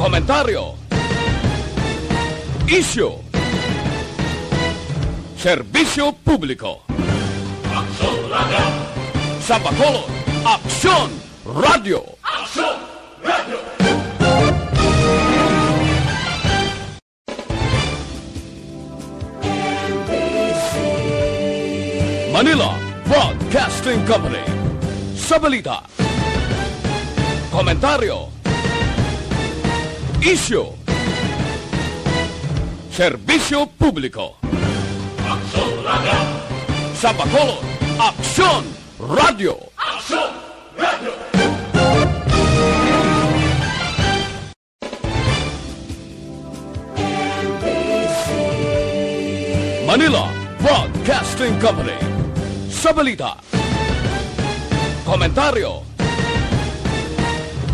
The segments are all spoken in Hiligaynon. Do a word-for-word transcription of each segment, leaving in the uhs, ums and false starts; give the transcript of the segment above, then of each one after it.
Komentaryo. Isyu. Serbisyo publiko. Aksyon Radio. Sa Bacolod, Aksyon Radio. Aksyon Radio. Manila Broadcasting Company. Sa balita, komentaryo, isyu, serbisyo publiko. Aksyon Radio. Sa Bacolod, Aksyon Radio. Aksyon Radio. Manila Broadcasting Company. Sa balita, komentaryo,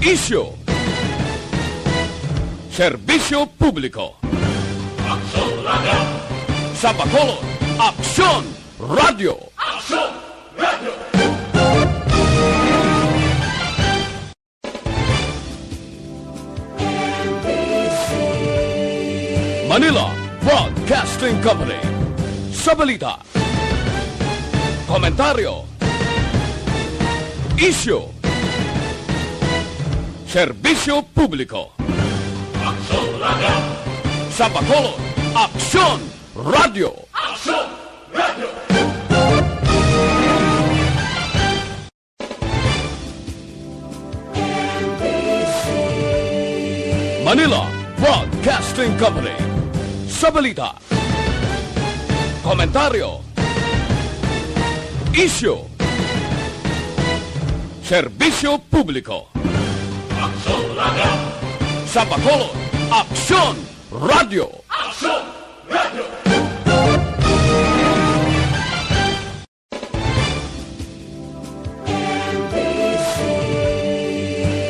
isyu, serbisyo publiko. Aksyon Radio. Sa Bacolod, Aksyon Radio. Aksyon Radio. Manila Broadcasting Company. Sa balita, komentaryo, isyu, serbisyo publiko. Aksyon Radio. Sa Bacolod, Aksyon Radio. Aksyon Radio. Manila Broadcasting Company. Sa balita, komentaryo, isyu, serbisyo publiko. Aksyon Radio. Sa Bacolod, Aksyon Radio. Aksyon Radio.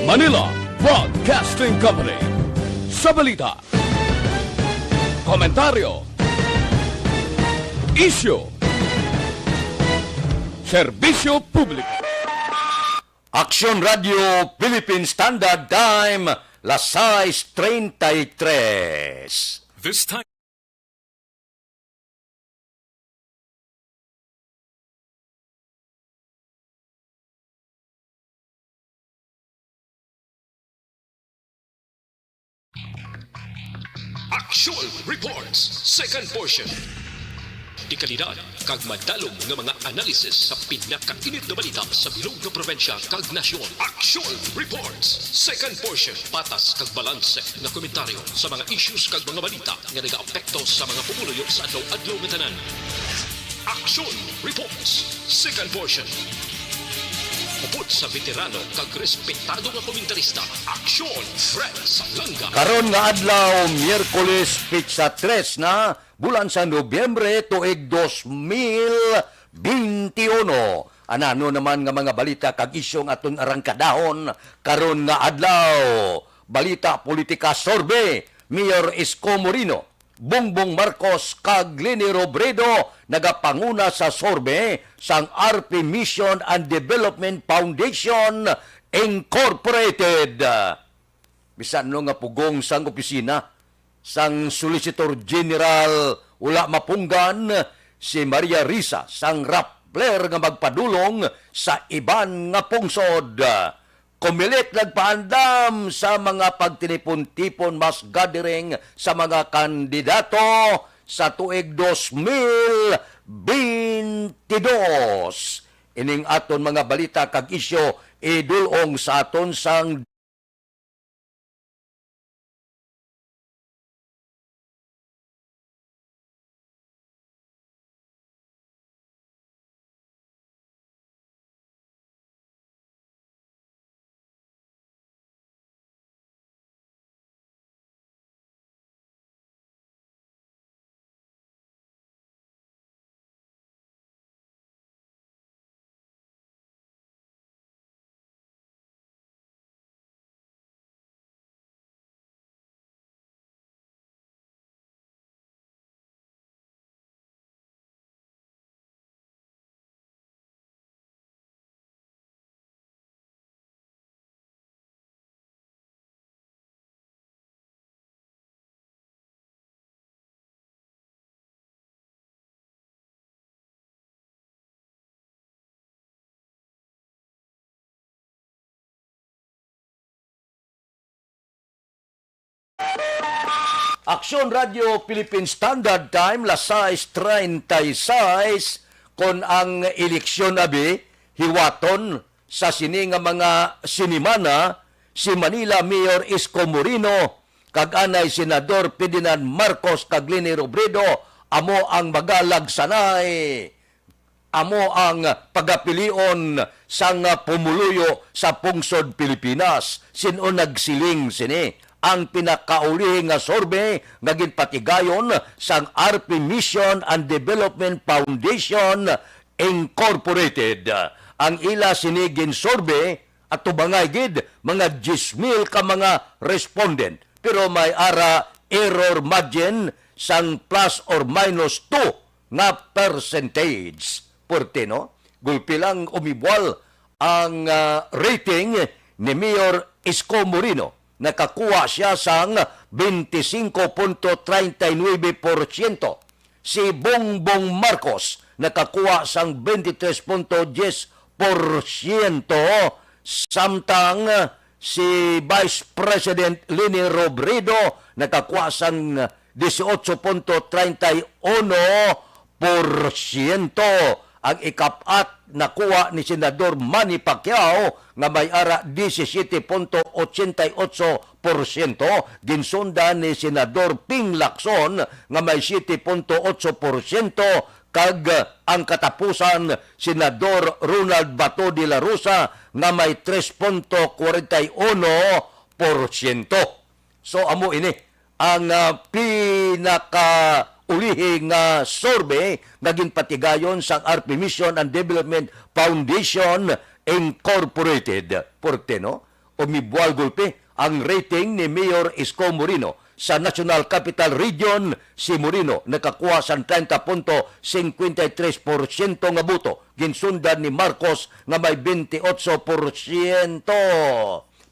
Manila Broadcasting Company. Sa balita, komentaryo, isyu, serbisyo publiko. Aksyon Radio Philippine Standard Time, las sais treinta y tres. This time. Action Reports, second portion. Dekalidad kag madalom nga mga analisis sa pinakainit nga balita sa bilog nga probinsya kag nasyon. Action Reports, second portion. Patas kag balanse nga komentaryo sa mga issues kag mga balita nga nagaapekto sa mga pumuluyo sa adlaw-adlaw nga tanan. Action Reports, second portion. Upod sa veterano kag respetado nga komentarista, Action Fred Salanga. Karon nga adlaw, Miyerkules, petsa tres na, bulan sa Nobyembre, tuig dos mil benti uno. Anano naman nga mga balita kag isyu ang aton arangkadahon karon nga adlaw? Balita, politika, sorbe, Mayor Isko Moreno, Bongbong Marcos kag Leni Robredo nagapanguna sa sorbe sang R P Mission and Development Foundation Incorporated. Bisan no nga pugong sang opisina sang Solicitor General wala mapunggan, si Maria Risa sang Rappler nga magpadulong sa iban nga pungsod. Comelec nagpaandam sa mga pagtinipon-tipon, mass gathering sa mga kandidato sa tuig dos mil benti dos. Ining aton mga balita kag isyu idul-ong sa aton sang Aksyon Radio Philippine Standard Time, las sais treinta y seis, kon ang eleksyon abi hiwaton sa sini nga mga sinimana, si Manila Mayor Isko Moreno kag anay Senador Ferdinand Marcos kag Leni Robredo amo ang magalagsanay. Amo ang pagapilion sang pumuluyo sa pungsod Pilipinas. Sin-o nagsiling sini? Ang pinakaulihi nga survey nga ginpatigayon sang R P Mission and Development Foundation Incorporated. Ang ila sini ginsurvey atubangay gid mga diyes mil ka mga respondent, pero may ara error margin sang plus or minus two nga percentage. Puwerte, no? Gulpi lang umibwal ang, ah, rating ni Mayor Isko Moreno. Nakakuha siya sang twenty-five punto treinta y nuebe porsyento. Si Bongbong Marcos nakakuha sang twenty-three punto diyes porsyento, samtang si Vice President Leni Robredo nakakuha sang dieciocho punto treinta y uno porsyento. Ang ikapat nakuha ni Senador Manny Pacquiao nga may ara diecisiete punto ochenta y ocho porsyento, ginsundan ni Senador Ping Lacson nga may siete punto otso porsyento, kag ang katapusan, Senador Ronald Bato de la Rosa nga may tres punto kwarenta y uno porsyento. So, amo ini ang, ah, pinakaulihi nga survey nga ginpatigayon sang R P Mission and Development Foundation Incorporated. Puwerte, no? Umibwal gulpi ang rating ni Mayor Isko Moreno sa National Capital Region. Si Moreno nakakuha sang treinta punto cincuenta y tres porsyento nga boto, ginsundan ni Marcos nga may twenty-eight porsyento.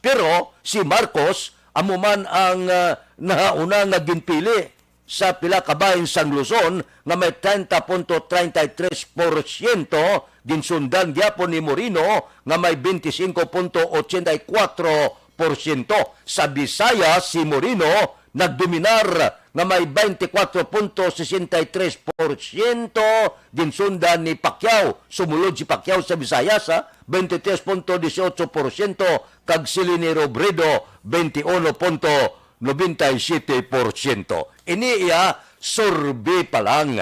Pero si Marcos amo man ang, ah, nahauna nga ginpili sa pila ka bahin sang Luzon nga may treinta punto treinta y tres porsyento, ginsundan gyapon ni Moreno nga may twenty-cinco punto ochenta y cuatro porsyento. Sa Visayas, si Moreno nagdominar nga may twenty-four punto sesenta y tres porsyento, ginsundan ni Pacquiao. Sumulod si Pacquiao sa Visayas, ha, twenty-three punto dieciocho porsyento, kag si Leni Robredo, twenty-uno punto noventa y siete porsyento. Ini iya survey pa lang.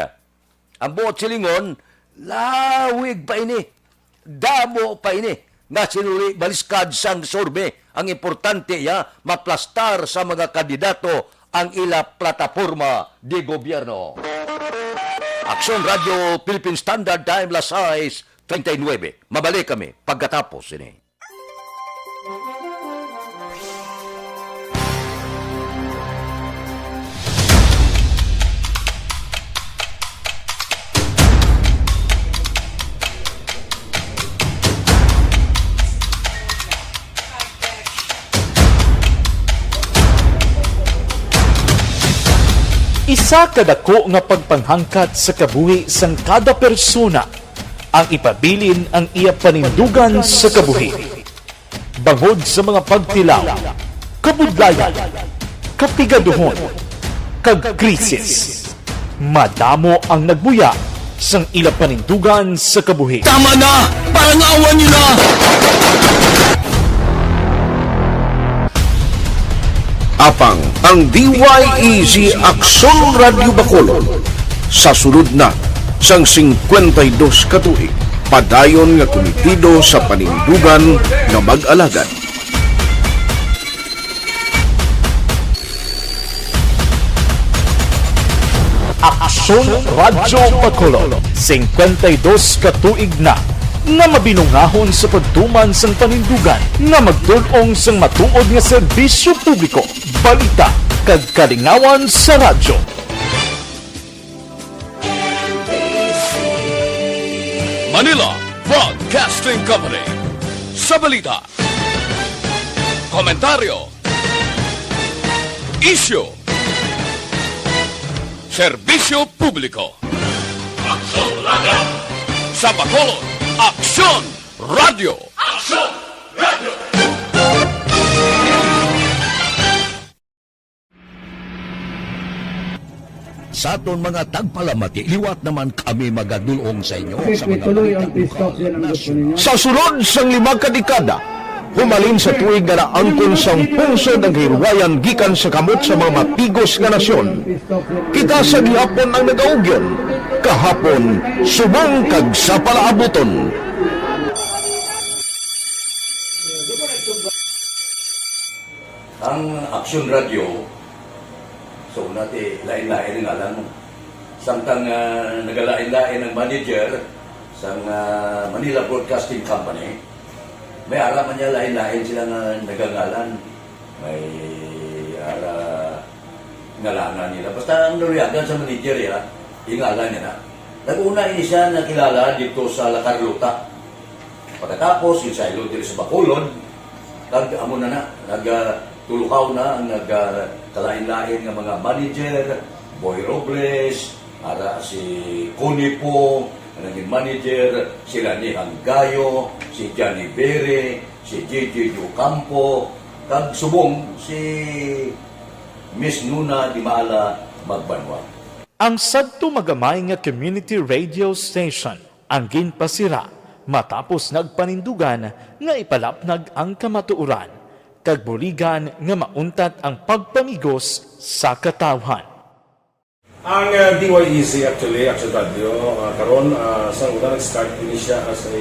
Ang buot silingon, lawig pa ini, damo pa ini nga sinuli baliskad sang survey. Ang importante iya, maplastar sa mga kandidato ang ila plataporma de gobyerno. Aksyon Radio Philippine Standard Time, las sais treinta y nuebe. Mabalik kami pagkatapos ini. Isa ka dako nga pagpanghangkat sa kabuhi sang kada persona ang ipabilin ang iya panindugan sa kabuhi. Bangod sa mga pagtilaw, kabudlayan, kapigaduhon, kag krisis, madamo ang nagbuya sang ila panindugan sa kabuhi. Tama na! Parangawan niyo na! Apang ang D Y E G Aksyon Radyo Bacolod sa sulod na sang singkwenta y dos ka tuig, padayon nga kumitido sa panindugan nga mag-alagad. Aksyon Radyo Bacolod, singkwenta y dos ka tuig na nga mabinungahon sa pagtuman sang panindugan nga magtul-ong sang matuod nga serbisyo publiko, balita, kag kalingawan sa radyo. Manila Broadcasting Company. Sa balita, komentaryo, isyu, serbisyo publiko. Aksyon Radyo. Sa Bacolod, Aksyon Radyo. Aksyon Radyo. Sa aton mga tagpalamati, liwat naman kami magadulong sa inyo sa mga balita lokal, nasyonal. Sa sulod sang lima ka dekada, humalin sa tuig nga naangkon sang pungsod ang kahilwayan gikan sa kamot sa mga mapigos nga nasyon, kita sa gihapon ang nagaugyon, kahapon, subong kag sa palaabuton. Ang Aksyon Radio, so, una ti, lain-lain ang ngalan. Samtang, ah, nagalain-lain ang manager sang, ah, Manila Broadcasting Company, may ara man niya lain-lain sila nga nagangalan. May ara ngalanan nila. Basta ang naluyagan sa manager, ya, ingalan niya na. Nag-una ini siya nakilala dito sa La Carlota. Pagkatapos, yung saylo diri sa Bacolod, kag amo na na, nag, ah, tulukaw na ang nag, ah, kalain-lain nga mga manager, Boy Robles, ara si Connie Pong, ang naging manager, si Rani Hanggayo, si Johnny Bere, si J J Ocampo, kag subong si Miss Nuna Dimala Magbanwa. Ang sadto magamay nga community radio station ang ginpasira matapos nagpanindugan nga ipalapnag ang kamatuoran kag buligan nga mauntat ang pagpamigos sa katawhan. Ang, uh, D Y E C actually, Action Radio, uh, karon, uh, sa una nag-start ini siya as a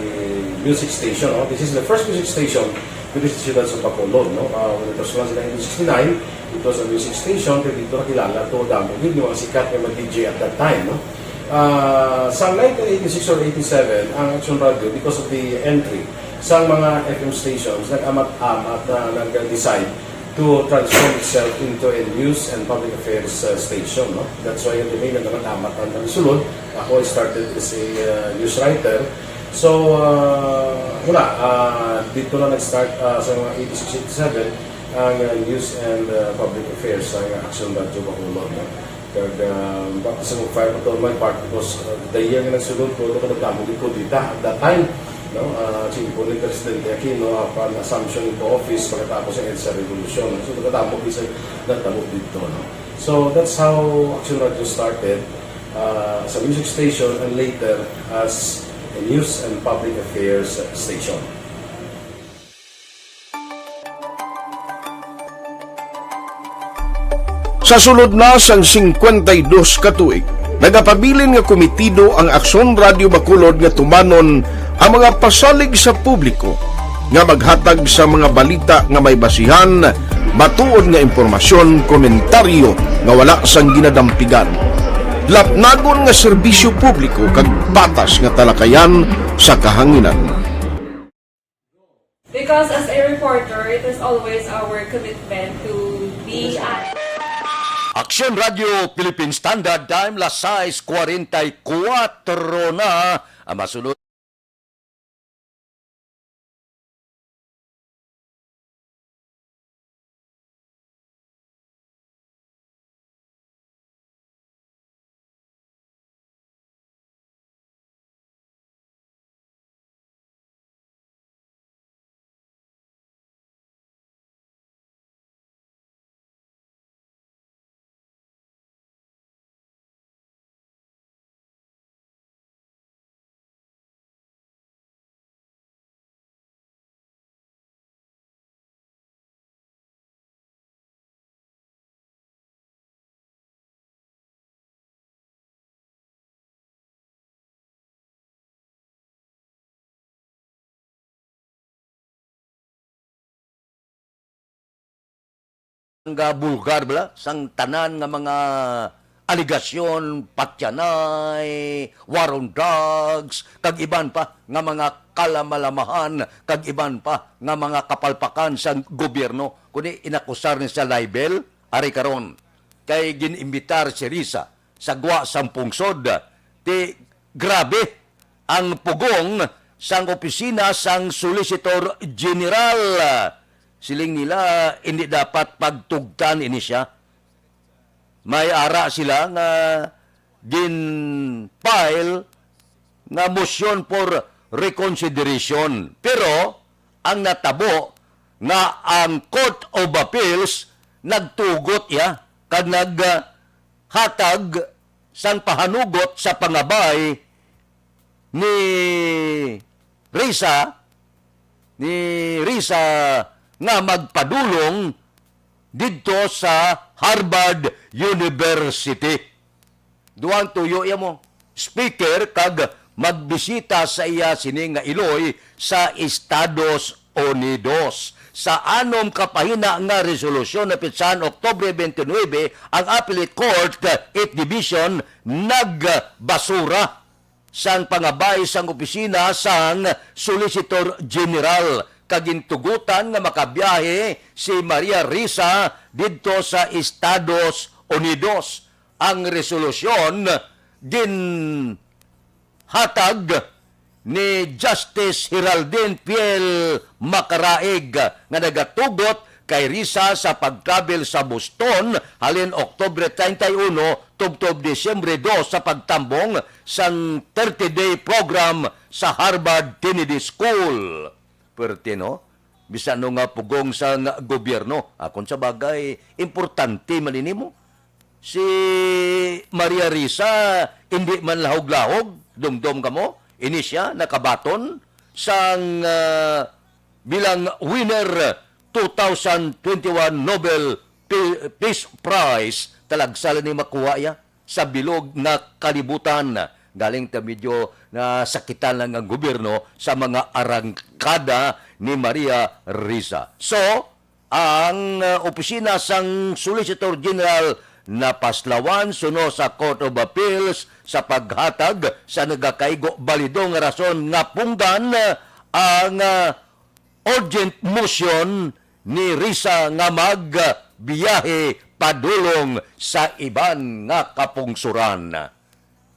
music station, no? This is the first music station diri sa siyudad sa Bacolod, no? Uh, when it was launched in nineteen sixty-nine, it was a music station, kaya dito nakilala to, damo gid yung mga sikat nga mga D J at that time, no? Uh, sa nineteen eighty-six or eighty-seven, ang Action Radio, because of the entry sa mga F M stations, nag-amat-amat na nag-decide to transform itself into a news and public affairs, uh, station, no? That's why yung name na naman Amat ang Sulod. Ako, I started as a, uh, news writer. So, uh, wala, uh, dito na nag-start, uh, sa mga eighty-six, eighty-seven, ang, uh, news and, uh, public affairs sa Action Radio Bacolod, no? Kag, ah, baka sa mag-fire pa to my part because, ah, the year nga nagsulod ko, ito ka nagdamo gid ko dita at that time, no? Ah, simple ni Presidente Aquino, upon assumption into office, pagkatapos sa EDSA Revolution. So, nagdamo gid sa nagdamo dito, no? So, that's how Action Radio started, ah, as a music station and later as a news and public affairs station. Sa sulod na sang singkwenta y dos ka tuig, nagapabilin nga komitido ang Aksyon Radio Bacolod nga tumanon ang mga pasalig sa publiko nga maghatag sa mga balita nga may basihan, matuod nga impormasyon, komentaryo nga wala sang ginadampigan, lapnagon nga serbisyo publiko kag patas nga talakayan sa kahanginan. Because as a reporter, it is always our commitment to be an Aksyon Radio Philippine Standard Time, las sais cuarenta y cuatro na ang masunod. Nga bulgar bala sang tanan nga mga aligasyon, patyanay, war on drugs, kag iban pa nga mga kalamalamahan, kag iban pa nga mga kapalpakan sa gobyerno, kundi inakusar ni sa libel, ari karon kay gin-imbitar si Risa sa gwa sang pungsod. Ti grabe ang pugong sang opisina sang Solicitor General. Siling nila, hindi dapat pagtugtan ini siya. May ara sila nga gin-file nga motion for reconsideration. Pero ang natabo nga ang Court of Appeals nagtugot iya kag nag, ah, hatag sang pahanugot sa pangabay ni Risa, ni Risa nga magpadulong didto sa Harvard University. Duang tuyo iya mo, speaker, kag magbisita sa iya sini nga iloy sa Estados Unidos. Sa anom ka pahina nga resolusyon, napitsahan Oktubre twenty-nine, ang Appellate Court, Eighth Division, nagbasura sang pangabay sang opisina sang Solicitor General, kag gintugutan nga makabiyahe si Maria Risa didto sa Estados Unidos. Ang resolusyon ginhatag ni Justice Geraldine Fiel Macaraig, nga nagatugot kay Risa sa pag-travel sa Boston halin Oktubre treinta y uno tubtob Disyembre dos sa pagtambong sang thirty-day program sa Harvard Kennedy School. Perte, no? Bisan no nga pugong sang gobyerno. Akon sa bagay, importante man ini mo. Si Maria Risa, hindi man lahog-lahog, dumdom kamo, ini siya nakabaton sang, ah, bilang winner two thousand twenty-one Nobel Pe-, Peace Prize, talagsa lang ni makuha iya sa bilog nga kalibutan. Galing ta medyo nasakitan lang ang gobyerno sa mga arangkada ni Maria Risa. So, ang, uh, opisina sang Solicitor General napaslawan suno sa Court of Appeals sa paghatag sa nagakaigo balido nga rason nga punggan ang, uh, urgent motion ni Risa nga magbiyahe padulong sa iban nga kapungsoran.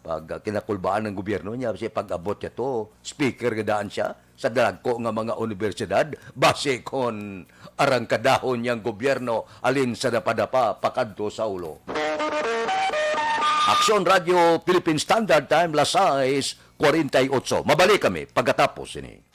Pag, ah, kinakulbaan ng gobyerno niya, si pag-abot niya to, speaker nga daan siya sa dalagko nga mga universidad, basi kon arangkadahon niyang gobyerno alin sa dapadapa pakadto sa ulo. Aksyon Radio Philippine Standard Time, las sais cuarenta y ocho. Mabalik kami pagkatapos ini.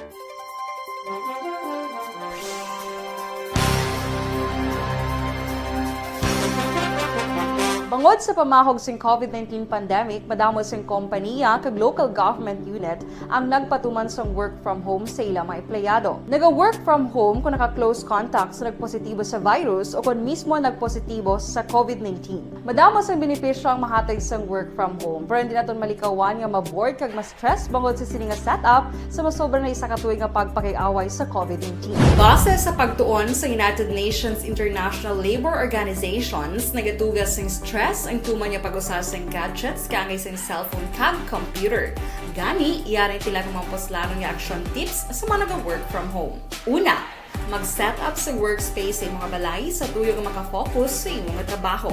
Bangod sa pamahog sing COVID nineteen pandemic, madamo sing kompaniya kag local government unit ang nagpatuman sang work from home sa ila mga empleyado. Naga-work from home kung naka-close contact sa nagpositibo sa virus o kon mismo nagpositibo sa COVID nineteen. Madamo sang benepisyo ang mahatag sang work from home, pero hindi naton malikawan nga ma-bored kag ma-stress bangod sa sini nga setup sa masobra na isa ka tuig nga pagpakig-away sa COVID nineteen. Base sa pagtuon sa United Nations International Labour Organizations, nagatuga sing stress ang tuman nga pag-usa sing gadgets kaangay sing cellphone kag computer. Gani, yari ang pila ka mga puslanon nga action tips sa mga naga-work from home. Una, mag-set up sa workspace sa imo nga balay sa tuyo nga makafocus sa imo nga trabaho.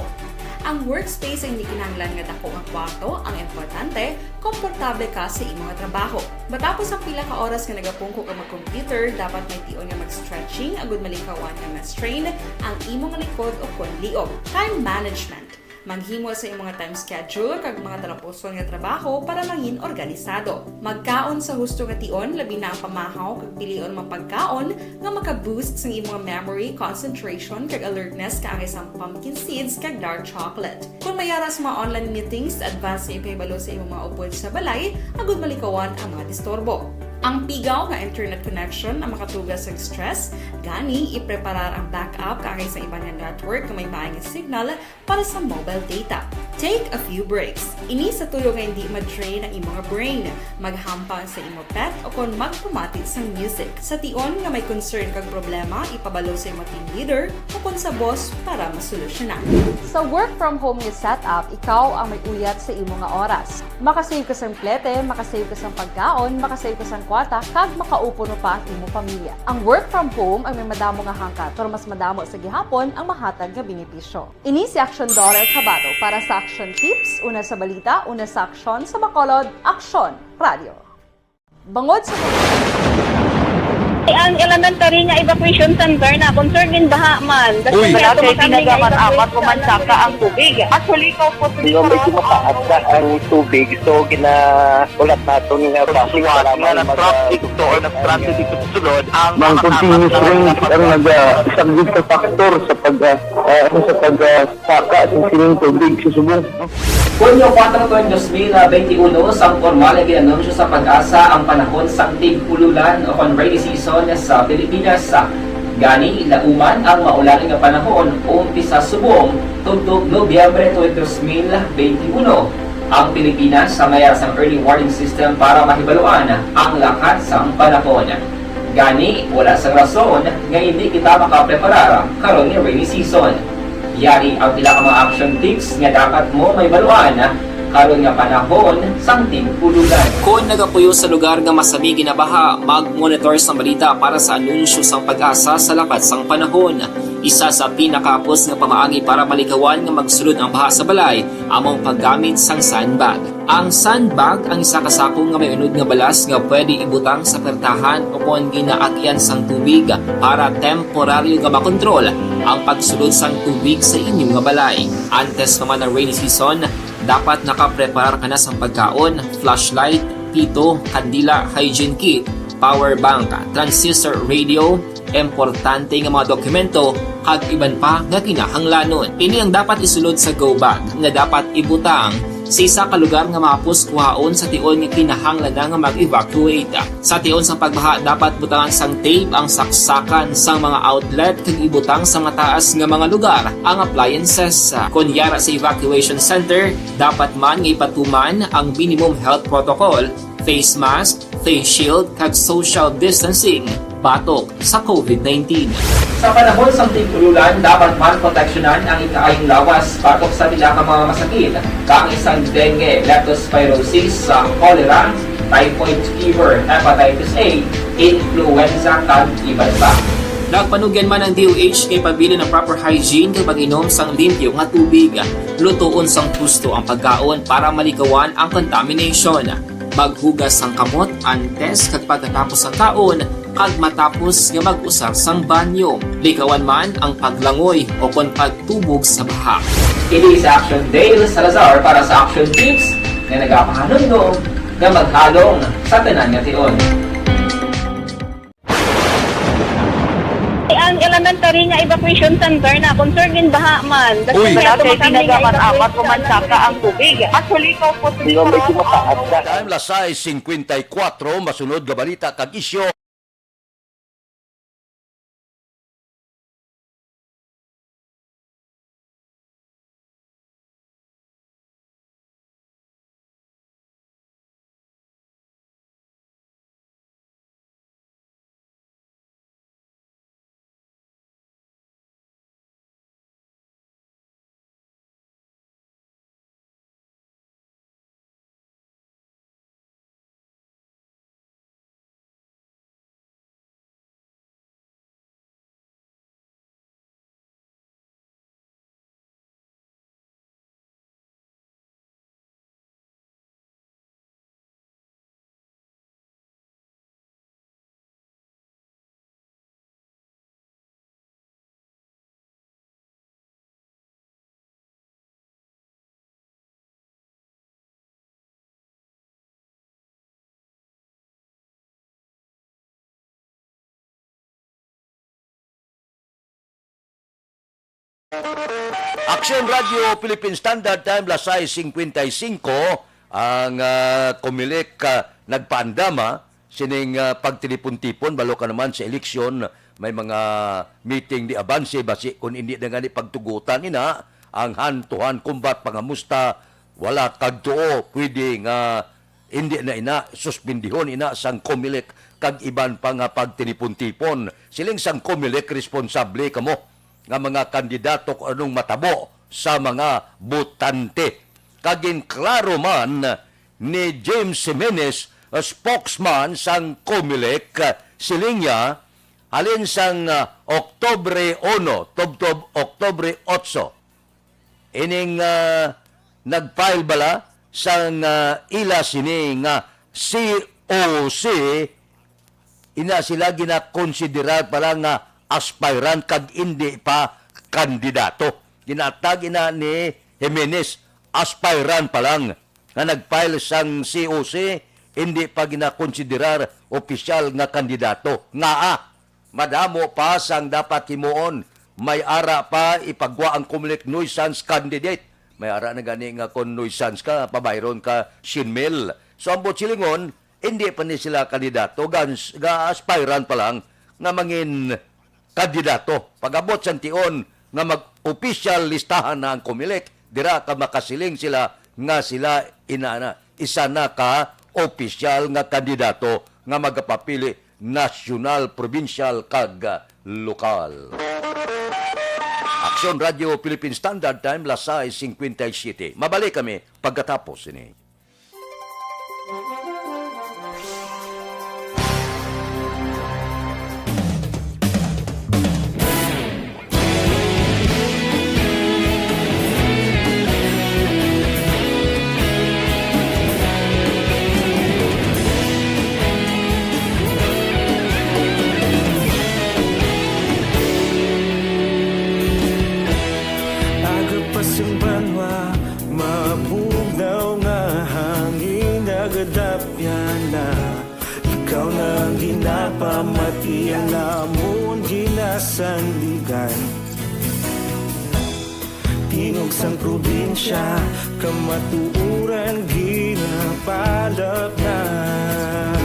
Ang workspace ay hindi kinahanglan nga dako nga kwarto, ang importante, komportable ka sa imo nga trabaho. Matapos ang pila ka oras nga nagapungko ka mag-computer, dapat may tion nga mag-stretching agud malikawan nga ma-strain ang imo nga likod o kon liog. Time management. Maghimo sa imo nga time schedule kag mga talapuson nga trabaho para mangin organisado. Magkaon sa husto nga tion, labi na ang pamahaw kag pilion man pagkaon nga maka-boost sang imo nga memory, concentration, kag alertness kaangay sang pumpkin seeds kag dark chocolate. Kon may ara sa mga online meetings, advance nga ipahibalo sa imo mga upod sa balay agud malikawan ang mga disturbo. Ang pigaw nga internet connection ang makatuga sang stress, gani ipreparar ang backup kaangay sang iban nga network nga may maay nga signal para sa mobile data. Take a few breaks. Ini sa tuyo nga hindi ma-drain ang imo nga brain. Maghampang sa imo pet o kon magpamati sang music. Sa tion nga may concern kag problema, ipabalo sa imo team leader o kon sa boss para masolusyonan. Sa work from home nga setup, ikaw ang may uyat sa imo nga oras. Makasave ka sang plete, makasave ka sang pagkaon, makasave ka sang kwarta, kag makaupo no pa ang imo pamilya. Ang work from home ang may madamo nga hangkat, pero mas madamo sa gihapon ang mahatag nga benepisyo. Ini si Action Dollar Kabato para sa Action Tips, una sa balita, una sa aksyon, sa Bacolod, Aksyon Radio. Bangod sa Ang elementary nga evacuation center na concern in baha man. Uy, wala kay pinagaman apat o mansaka ang tubig. Actually, ko po Yung medyo mataas na ang tubig, so ginaulat nato nga Suwat nga na-trap dito or na-stranded dito sa sulod ang Mang mga continuous apat na rain ang nagasaglit sa factor sa pag, ah, ah, ano, sa pag, ah, saka sa sining tubig sa subong. Hunyo kuwatro tuig dos mil benti uno, sang pormal nga gin-anunsyo sa PAGASA ang panahon sang tig-ululan o kon rainy season sa Pilipinas. Gani, lauman ang maulan nga panahon umpisa subong tubtob Nobyembre tuig dos mil benti uno. Ang Pilipinas sa mayar sang early warning system para mahibaluan ang lakat sang panahon. Gani, wala sang rason nga indi kita makapreparar karon nga rainy season. Yari ang pila ka mga action tips nga dapat mo mahibaluan karon nga panahon sang tig-ululan. Kon nagapuyo sa lugar nga masami ginabaha, mag-monitor sang balita para sa anunsyo sang PAGASA sa lakat sang panahon. Isa sa pinakahapos nga pamaagi para malikawan nga magsulod ang baha sa balay amo ang paggamit sang sandbag. Ang sandbag ang isa ka sako nga may unod nga balas nga pwede ibutang sa pertahan o kon ginaagyan sang tubig para temporaryo nga makontrol ang pagsulod sang tubig sa inyo nga balay. Antes pa man ang rainy season, dapat nakapreparar ka na sang pagkaon, flashlight, pito, kandila, hygiene kit, power bank, transistor radio, importante nga mga dokumento, kag iban pa nga kinahanglanon. Ini ang dapat isulod sa go bag nga dapat ibutang sa isa ka lugar nga mahapos kuhaon sa tion nga kinahanglan na nga mag-evacuate. Sa tion sang pagbaha, dapat butangan sang tape ang saksakan sang mga outlet kag ibutang sa mataas nga mga lugar ang appliances. Kon yara sa evacuation center, dapat man nga ipatuman ang minimum health protocol, face mask, face shield, kag social distancing batok sa covid nineteen. Sa panahon sang tig-ululan, dapat man proteksyonan ang ikaayong lawas batok sa pila ka mga masakit, kaangay sang dengue, leptospirosis, sa cholera, typhoid fever, hepatitis A, influenza, kag iban pa. Nagpanugyan man ang D O H nga ipabilin ang proper hygiene kag pag-inom sang limpyo nga tubig. Lutoon sang husto ang pagkaon para malikawan ang contamination. Maghugas sang kamot antes kag pagkatapos sang kaon kag matapos nga mag-usar sang banyo. Likawan man ang paglangoy o kon pagtubog sa baha. Ini si Action Dale Salazar para sa Action Tips nga nagapahanumdom nga maghalong sa tanan nga tion. Ang elementary nga evacuation center na concern gin baha man. Uy. Malapit, tinaga man apat o man saka ang tubig. Actually, ikaw po, Time, las sais cincuenta y cuatro, masunod nga balita kag isyu. Aksyon Radyo Philippine Standard Time, las sais cincuenta y cinco, ang, ah, Comelec, ah, nagpaandam, ah, sining, ah, pagtilipon-tipon, balo ka naman sa eleksyon, may mga meeting di abanse, basi kung hindi na gani pagtugutan ina, ang hand-to-hand combat, pangamusta, wala kag tuo, pwede nga hindi na ina, suspendihon ina sang Comelec kag iban pa nga pagtilipon-tipon. Siling sang Comelec, responsable kamo nga mga kandidato kung anong matabo sa mga botante. Kag ginklaro man ni James Jimenez, spokesman sang Comelec, siling niya, halin sang, ah, Oktubre uno tubtob Oktubre otso, ining, ah, nag-file bala sang, ah, ila sini nga C O C, ina sila ginakonsiderar pa lang nga aspirant kag indi pa kandidato. Ginatag ina ni Jimenez, aspirant pa lang nga nag-file sang C O C, indi pa ginakonsiderar opisyal nga kandidato. Ngaa? Madamo pa sang dapat himuon. May ara pa ipagwa ang Comelec nuisance candidate. May ara na gani nga kon nuisance ka, pabayron ka siyam mil. So, ang buot silingon, hindi pa ni sila kandidato, ga-, ga-aspiran pa lang nga mangin kandidato. Pag-abot sang tion nga mag-opisyal listahan na ang Comelec, dira ka makasiling sila nga sila inana, isa na ka opisyal nga kandidato nga magapapili nasyonal, probinsyal, kag lokal. Aksyon Radio Philippine Standard Time, las sais cincuenta y siete. Mabalik kami pagkatapos ini. Aga pa sang banwa, mabugnaw nga hangin nagadapyan na. Ikaw na ang ginapamati, ang amon ginasandigan. Tingog sang probinsya, kamatuoran ginapalapnat.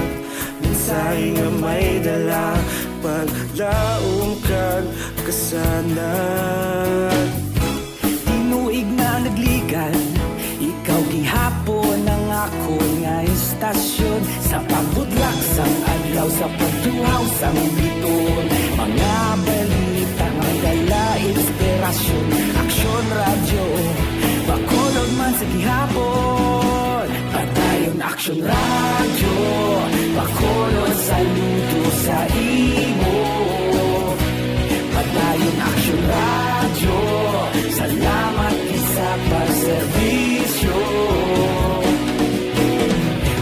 Mensahe nga may dala, paglaom kag kasanag. Tinuig na nagligan, ikaw gihapon ang akon nga istasyon. Sa pagbutlak sang adlaw, sa pagtuhaw sang bituon, mga balita may dala inspirasyon. Aksyon Radyo, Bacolod man sa gihapon. Padayon Aksyon Radyo, Bacolod saludo sa imo. Padayon Aksyon Radyo, salamat gid sa pagserbisyo.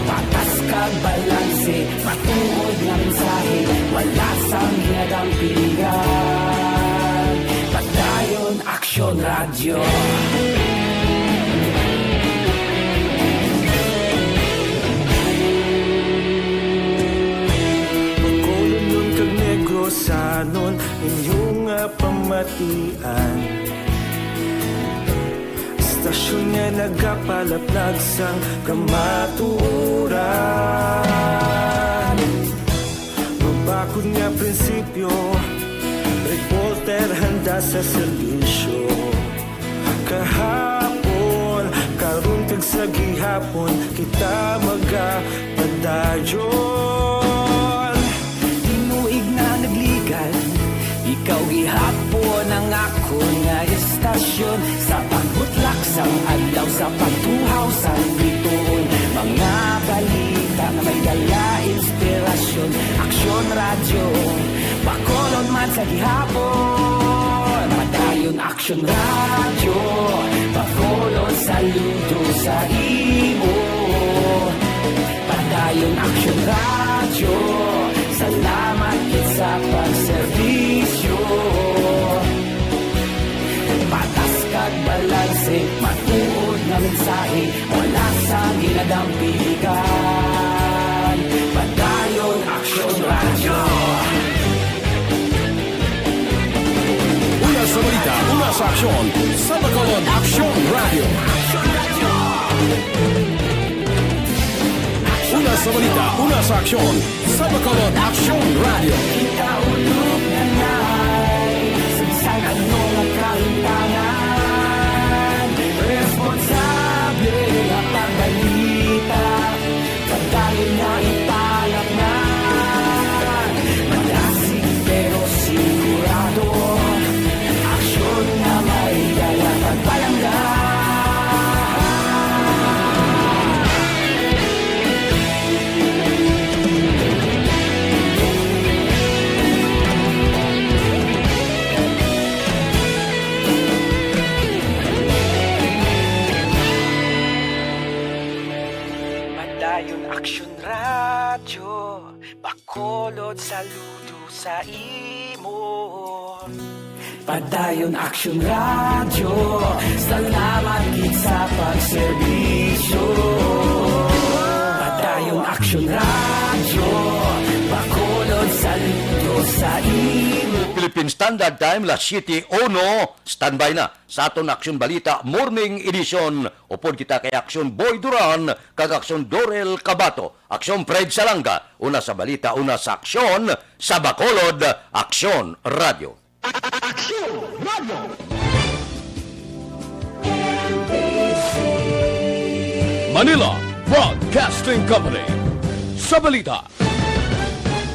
Patas kag balanse, matuod nga mensahe, wala sang ginadampigan. Padayon Aksyon Radyo. Bacolodnon kag Negrosanon, inyo nga pamatian. Istasyon nga nagapalaplag sang kamatuoran. Mabakod nga prinsipyo, reporter handa sa serbisyo. Kahapon, karon kag sa gihapon, kita magapadayon. Tinuig na nagligan, ikaw gihapon ang akon nga istasyon. Sa pagbutlak sang adlaw, sa pagtuhaw sang bituon, mga balita nga may dala inspirasyon. Aksyon Radyo, Bacolod man sa gihapon. Padayon Aksyon Radyo, Bacolod saludo sa imo. Padayon Aksyon Radyo, salamat gid sa pagserbisyo. Patas kag balanse, matuod nga mensahe, wala sang ginadampigan. Padayon Aksyon Radyo. Una sa balita, una sa aksyon, sa Bacolod Aksyon Radyo. Una sa balita, una sa aksyon, sa Bacolod Aksyon Radyo. Kita ulog na nay, sa bisan ano nga kahimtangan, responsable nga pagbalita. Padayon na ipalapngan, madasig pero sigurado, aksyon nga may dala pagpalangga. Padayon Aksyon Radyo, Bacolod saludo sa imo. Padayon Aksyon Radyo, salamat gid sa pagserbisyo. Padayon Aksyon Radyo, Bacolod saludo sa imo. Philippine Standard Time, las siete uno, standby na sa aton Aksyon Balita Morning Edition. Upod kita kay Aksyon Boy Duran kag Aksyon Dorel Cabato. Aksyon Fred Salanga, una sa balita, una sa aksyon, sa Bacolod, Aksyon Radio. Aksyon Radio. Manila Broadcasting Company. Sa balita,